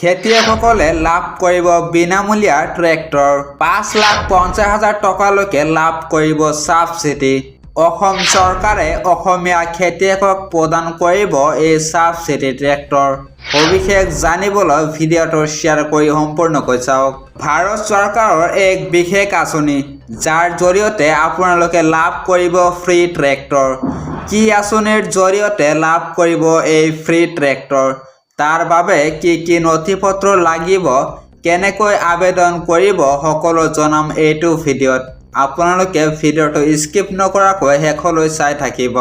খেতিয়কসকলে লাভ কৰিব বিনামূলীয়া ট্ৰেক্টৰ। 5,50,000 টকালৈকে লাভ কৰিব ছাবচিডি। অসম চৰকাৰে অসমীয়া খেতিয়কক প্ৰদান কৰিব এই ছাবচিডি ট্ৰেক্টৰ। সবিশেষ জানিবলৈ ভিডিঅ'টো শ্বেয়াৰ কৰি সম্পূৰ্ণকৈ চাওক। ভাৰত চৰকাৰৰ এক বিশেষ আঁচনি, যাৰ জৰিয়তে আপোনালোকে লাভ কৰিব ফ্ৰী ট্ৰেক্টৰ। কি আঁচনিৰ জৰিয়তে লাভ কৰিব এই ফ্ৰী ট্ৰেক্টৰ, তাৰ বাবে কি কি নথি পত্ৰ লাগিব, কেনেকৈ আবেদন কৰিব, সকলো জনাম এইটো ভিডিঅ'ত। আপোনালোকে ভিডিঅ'টো স্কিপ নকৰাকৈ শেষলৈ চাই থাকিব।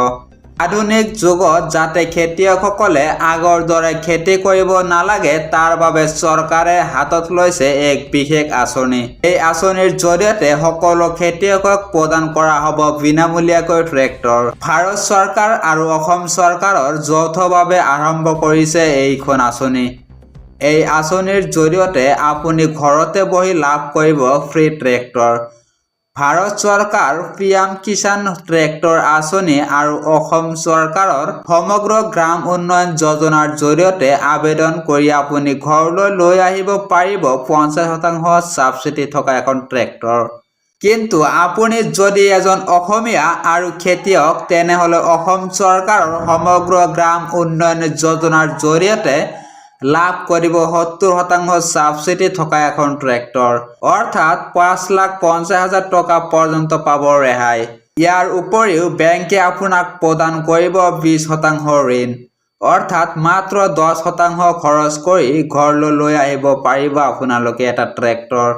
আধুনিক যুগত যাতে খেতিয়কসকলে আগৰ দৰে খেতি কৰিব নালাগে, তাৰ বাবে চৰকাৰে হাতত লৈছে এক বিশেষ আঁচনি। এই আঁচনিৰ জৰিয়তে সকলো খেতিয়কক প্ৰদান কৰা হ'ব বিনামূলীয়াকৈ ট্ৰেক্টৰ। ভাৰত চৰকাৰ আৰু অসম চৰকাৰৰ যৌথভাৱে আৰম্ভ কৰিছে এইখন আঁচনি। এই আঁচনিৰ জৰিয়তে আপুনি ঘৰতে বহি লাভ কৰিব ফ্ৰী ট্ৰেক্টৰ। ভাৰত চৰকাৰ পিএম কিষাণ ট্ৰেক্টৰ আঁচনি আৰু অসম চৰকাৰৰ সমগ্ৰ গ্ৰাম উন্নয়ন যোজনাৰ জৰিয়তে আবেদন কৰি আপুনি ঘৰলৈ লৈ আহিব পাৰিব 50% ছাবচিডি থকা এখন ট্ৰেক্টৰ। কিন্তু আপুনি যদি এজন অসমীয়া আৰু খেতিয়ক, তেনেহ'লে অসম চৰকাৰৰ সমগ্ৰ গ্ৰাম উন্নয়ন যোজনাৰ জৰিয়তে লাভ কৰিব 70% ছাবচিডি থকা এখন ট্ৰেক্টৰ। অৰ্থাৎ 5,50,000 টকা পৰ্যন্ত পাব ৰেহাই। ইয়াৰ উপৰিও বেংকে আপোনাক প্ৰদান কৰিব 20% ঋণ। অৰ্থাৎ মাত্ৰ 10% খৰচ কৰি ঘৰলৈ লৈ আহিব পাৰিব আপোনালোকে এটা ট্ৰেক্টৰ।